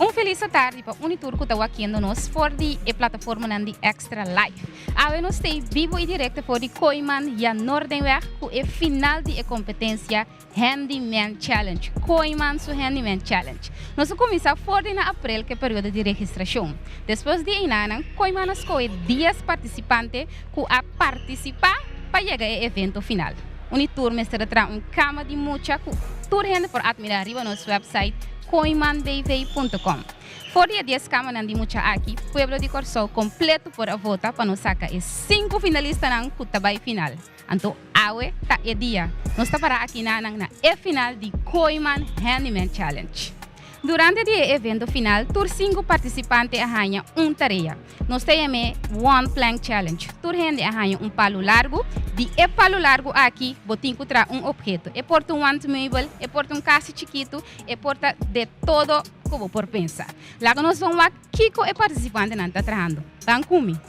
Un felis atardi pa un y tur cu ta wakiendo nos for di e plataformanan di Extra Life. Awe nos stay bibo y directo for di Kooyman Jan Noordenweg cu e final di e competencia Handyman Challenge, Kooyman su Handyman Challenge. Nos a kuminsá for di na aprel ku e periodo di registrashon. Despues di einanan, Kooyman a skohe dies partisipante ku a partisipá pa yega e evento final. Un di tur mester a traha un kama di mucha ku tur hende por atmirá riba nos wèpsait kooymanbv.com. For di e dies kamanan di mucha aki, pueblo di Kòrsou kompleto por a vota pa nos saka e sinku finalistanan ku ta bai final. Anto awe ta e dia. Nos ta para aki nanan na e final di Kooyman Handyman Challenge. Durante di e evento final tur sinku partisipante a haña un tarea. Nos ta yam'é One Plank Challenge. Tur hende a haña un palu largu. Di e palu largu aki bo tin ku traha un opheto. E por ta un wandmeubel, e por ta un kasi chikitu, e por ta de todo ku bo por pensa. Laga nos ban wak kiko e partisipantenan ta trahando. Ban ku mi.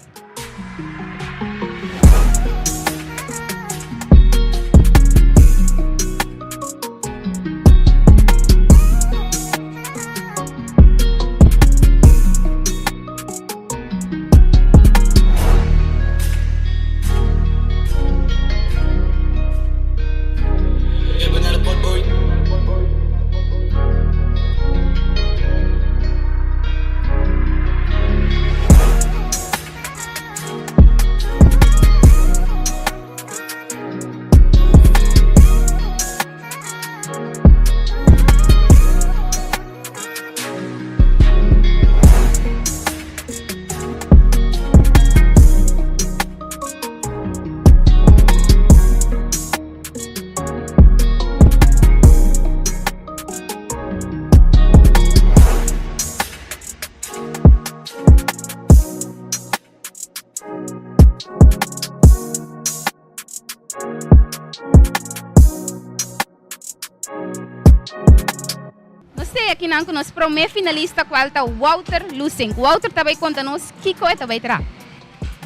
Nos ta aki nan ku nos promé finalista kual ta Wouter Lusink. Wouter ta bai konta nos kiko e ta bai traha.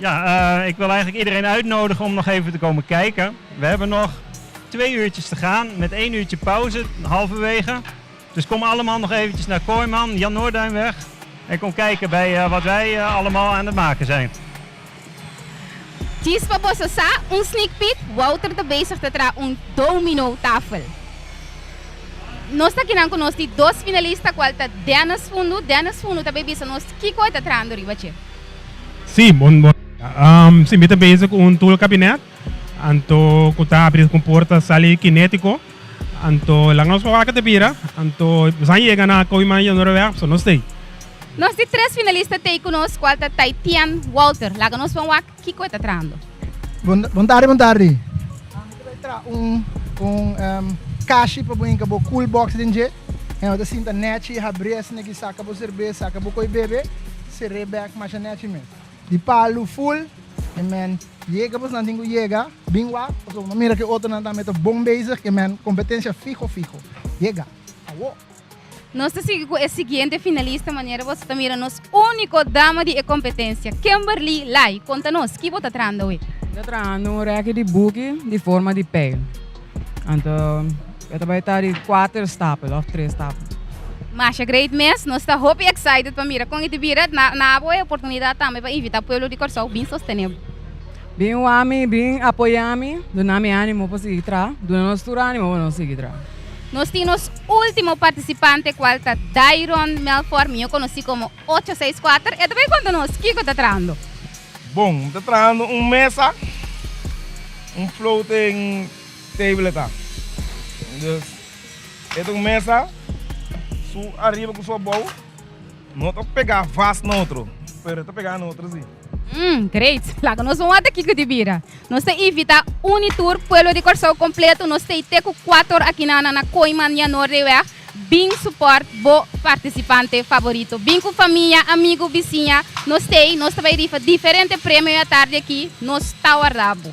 Ja, ik wil eigenlijk iedereen uitnodigen om nog even te komen kijken. We hebben nog twee uurtjes te gaan met één uurtje pauze halverwege. Dus kom allemaal nog eventjes naar Kooyman, Jan Noorduinweg. En kom kijken bij wat wij allemaal aan het maken zijn. Djis pa boso sa, un sneak peek, Wouter ta bezig ta traha un domino tafel. Nos ta kinan ku nos di dos finalista kual ta Dennis Fundu. Dennis Fundu ta bay bisa nos kiko e ta trahando riba dje. Sí, bon bon dia. Sí, mi ta bezig ku un tool kabinet, anto ku ta abri ku porta sali kinetiko. Anto laga nos wak ta bira, anto nos a yega na Kooiman Januariweg, so nos t'ei. Nos di tres finalista t'ei ku nos, kual ta Taitian Walter. Laga nos ban wak kiko e ta trahando. Bon tardi, bon tardi. Mi ta bai traha un un kashi pa bo hinka bo cool box den dje. En bo ta sinta nechi, habri esaki saka bo serbes, saka bo koi bebe, ser'é bek masha nechi mes. Di palu full e men yega bosnan tin ku yega bin wak pasobra bo mira ku e otronan tambe ta bon bezig ke men kompetensia fiho fiho yega awo. Nos ta sigui ku e siguiente finalista manera boso ta mira nos uniko dama di e kompetensia Kimberly Lai konta nos ki bo ta trahando awe? Mi ta trahando un rèki di buki di forma di pijl anto e ta bai ta di kuater stapel òf tres stapel. Masha great mes, nos ta hopi excited pa mira kon e ta bira. Na na abo e oportunidad tambe pa invita pueblo di Kòrsou bin sostene bo. Bin wak mi, bin apoya mi, duna mi animo pa sigui traha, duna nos tur animo pa nos sigui traha. Nos tin nos ultimo participante cual ta Dairon Melfor, mihó conoci como ocho seis kuater. E ta bay conta nos kico ta trahando. Bon, mi ta trahando un mesa, un floating table ta. Dus E ta un mesa, su ariba ku su abou no ta pegá vast na otro, pero e ta pegá na otro si. Mm, great. Laga nos un wak kiko di bira. Nos ta invitá un i tur pueblo di Kòrsou kompleto. Nos ta te ku kuator aki na na Kooiman Jan Noordeeweg. Bin support bo participante favorito. Bin cu famia, amigo, bisiña. Nos tey, nos ta bay rifa diferente premio e atardi aki. Nos ta warda bo.